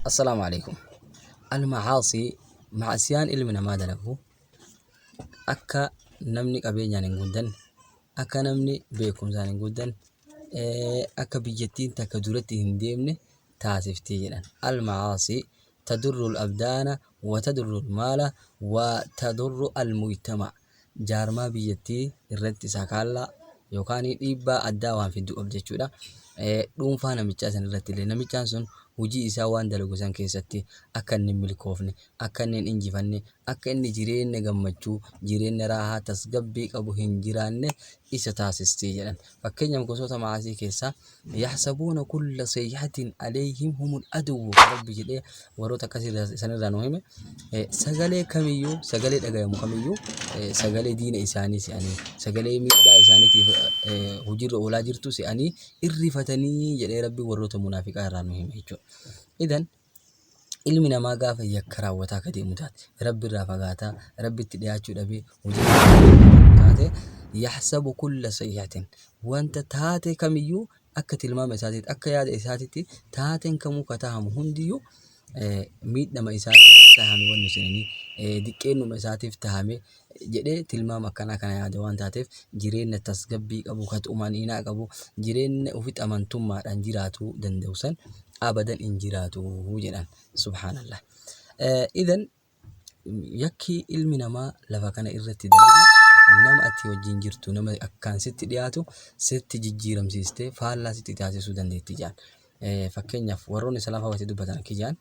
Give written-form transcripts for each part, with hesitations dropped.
Assalaamu alaikum. Al-macaasii macsiyaan ilmi namaa dalagu akka namni qabeenyaan hin guddanne, akka namni beekumsaan hin guddanne, akka biyyattiin takka duratti hin deemne taasifti jedhan. Al-macaasii tadurru al-abdaana wa tadurru al-maala wa tadurru al-mujtama. Jaarmaa biyyattii irratti sakaallaa yookaan dhiibbaa addaa waan fiddu qabdi jechuudha. Dhuunfaa namichaa san irratti illee namichaan sun hojii isaa waan dalagu san keessatti akka inni hin milkoofne, akka inni hin injifanne, akka inni jireenya gammachuu, jireenya raahaa tasgabbii qabu hin jiraanne isa taasisti jedhan. Fakkeenyaaf gosoota ma'aasii keessaa yaxsabuuna kulla sayhatin alayhim humul aduwwu kan Rabbi jedhee warroota akkasii sanirraa nu hime sagalee kamiyyuu sagalee dhagayamu kamiyyuu sagalee diina isaanii se'anii sagalee miidhaa isaaniitiif hojiirra oolaa jirtu se'anii irrifatanii jedhee Rabbi warroota munaafiqaa irraa nu hime jechuudha. Idan ilmi namaa gaafa yakka raawwataa akka deemu taate Rabbi irraa fagaataa Rabbitti dhiyaachuu dhabee hojii taate yaxsabu kulla sayyatin wanta taate kamiyyuu akka tilmaama isaatiitti akka yaada isaatiitti taateen kamuu ka tahamu hundiyyuu miidhama isaatiif tahame wanni sunini diqqeennuma isaatiif tahame jedhee tilmaama akkanaa kana yaada waan taateef jireenya tasgabbii qabu ka xumaniinaa qabu jireenya ofitti amantummaadhaan jiraatuu danda'u san abadan hin jiraatu jedhan subhaanallah. Idan yakki ilmi namaa lafa kana irratti dalagu nama ati wajjin jirtu nama akkaan sitti dhiyaatu sitti jijjiiramsiistee faallaa sitti taasisuu dandeetti jedhan. Fakkeenyaaf warroonni salafaa wayita dubbatan akki jedhan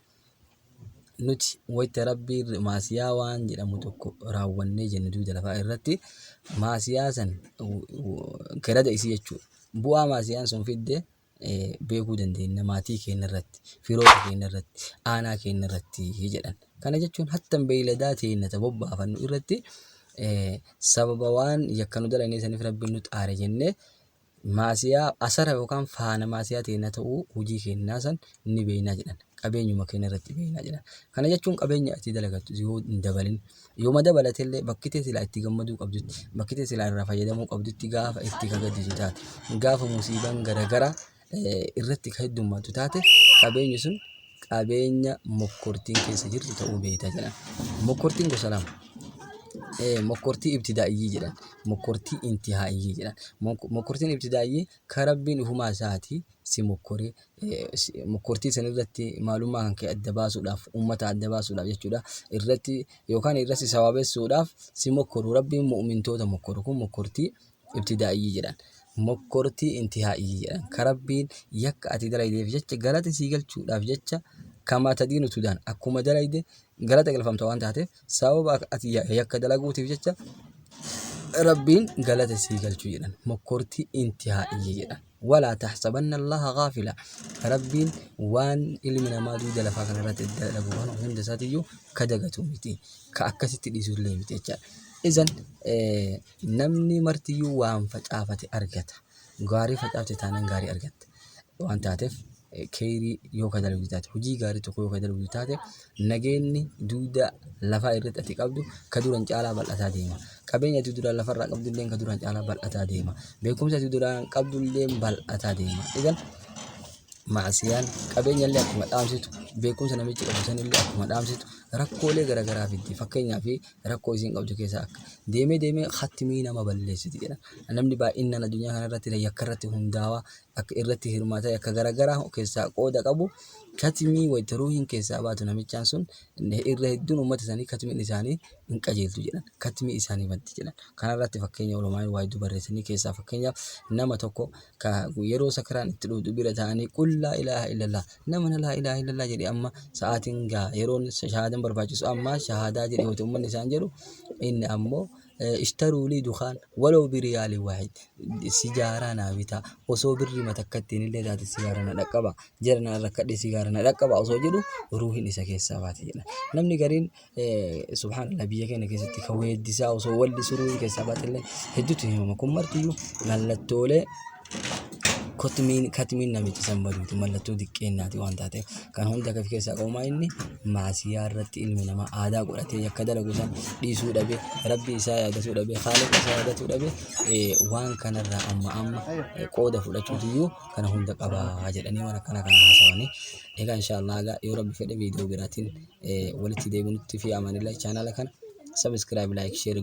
nuti wayita rabbii maasiyaa waan jedhamu tokko raawwannee jennu dugda lafaa irratti maasiyaa san garada isii jechuudha. Bu'aa maasiyaan sun fidde beekuu dandeenya maatii keenya irratti, firoota keenya irratti, aanaa keenya irratti jedhan. Kana jechuun hattan beeyladaa teenya ta bobbaafannu irratti sababa waan yakka nu dalagnee saniif rabbiin nu xaare jennee maasiyaa asara yookaan faana maasiyaa teenya ta'uu hojii keenyaa san ni beeknaa jedhan. Qabeenyuma keenya irratti beeknaa jedhan. Kana jechuun qabeenya ati dalagattu yoo hin dabalin yooma dabalatellee bakki tee silaa itti gammaduu qabdutti bakki tee silaa irraa fayyadamuu qabdutti gaafa itti ka gaddisu taate gaafa musiibaan garagaraa irratti ka heddummaatu taate qabeenyi sun qabeenya mokkortiin keessa jirtu ta'uu beekta jedhan. Mokkortiin gosa lama. Mokkortii ibtidaa'iyyii jedhan. Mokkortii intihaa'iyyii jedhan. Mokkortiin ibtidaa'iyyii ka Rabbiin ufumaa isaatii si mokkoree mokkortii san irratti maalummaa kan kee adda baasuudhaaf ummata adda baasuudhaaf jechuudha irratti yookaan irra si sawaabessuudhaaf si mokkoru Rabbiin mu'mintoota mokkoru kun mokkortii ibtidaa'iyyii jedhan. Mokkortii intihaa'iyyii jedhan. Ka Rabbiin yakka ati dalaydeef jecha galata sii galchuudhaaf jecha kamaa tadiinu tudaan akkuma dalayde galata galfamta waan taateef sababa ati yakka dalaguutiif jecha Rabbiin galata sii galchuu jedhan. Mokkortii intihaa'iyyii jedhan. Walaa tahsabanna Allaha gaafila. Rabbiin waan ilmi namaa duuda lafaa kanarratti dalagu kana hunda isaatiyyuu ka dagatu miti. Ka akkasitti dhiisullee miti jechaadha. Izan namni martiyyuu waan facaafate argata. Gaarii facaafte taanaan gaarii argatta. Waan taateef keeyrii yoo ka dalagdu taate hojii gaarii tokko yoo ka dalagdu taate nageenni dugda lafaa irratti ati qabdu ka duran caalaa bal'ataa deema. Qabeenya ati duraan lafarraa qabdu illee ka duran caalaa bal'ataa deema. Beekumsa ati duraan qabdu illee bal'ataa deema. Idan maasiyaan qabeenya illee akkuma dhaamsitu beekumsa namichi qabu san illee akkuma dhaamsitu rakkoolee garaagaraa fiddi. Fakkeenyaaf rakkoo isiin qabdu keessaa akka deemee deemee khatmii nama balleessiti jedha. Namni baay'inaan addunyaa kana irratti yakka irratti hundaawaa akka irratti hirmaata yakka garaagaraa keessaa qooda qabu katmii wayita ruuhiin keessaa baatu namichaan sun irra hedduun uummata isaanii katmiin isaanii hin qajeeltu jedhan katmii isaanii baddi jedhan. Kana irratti fakkeenya ulamaan waa hedduu barreessanii keessaa fakkeenyaaf nama tokko ka yeroo sakaraan itti dhuftu bira ta'anii qul laa ilaaha illallah nama na laa ilaaha illallah jedhe amma sa'aatiin gaa yeroon shahaadan barbaachisu amma shahaadaa jedhe wayita uummanni isaan jedhu inni ammoo ishtaruu lii dukaan walow biriyaalii waahid sijaaraa naa bitaa osoo birrii matakkattiin illee taate sigaara na dhaqqaba jara na rakkadhe sigaara na dhaqqaba osoo jedhu ruuhiin isa keessaa baate jedha namni gariin subhaanallah biyya keenya keessatti kan weeddisaa osoo wallisu ruuhiin keessaa baate illee hedduutu himama kun martiyyuu mallattoolee Kotmiin katmiin namicha san baduuti mallattoo diqqeennaati waan taateef kan hunda kan of keessaa qabu maa inni maasiyaa irratti ilmi namaa aadaa godhatee yakka dalagu san dhiisuu dhabe, rabbii isaa yaadatuu dhabe, haaliqa isaa yaadatuu dhabe, waan kanarraa amma amma qooda fudhachuutiyyuu kana hunda qaba jedhanii waan akkana kana haasawanii. Egaa inshaallah egaa yoo rabbi fedhe viidiyoo biraatiin walitti deebinutti fi amanillah chaanaala kana subscribe, like, share.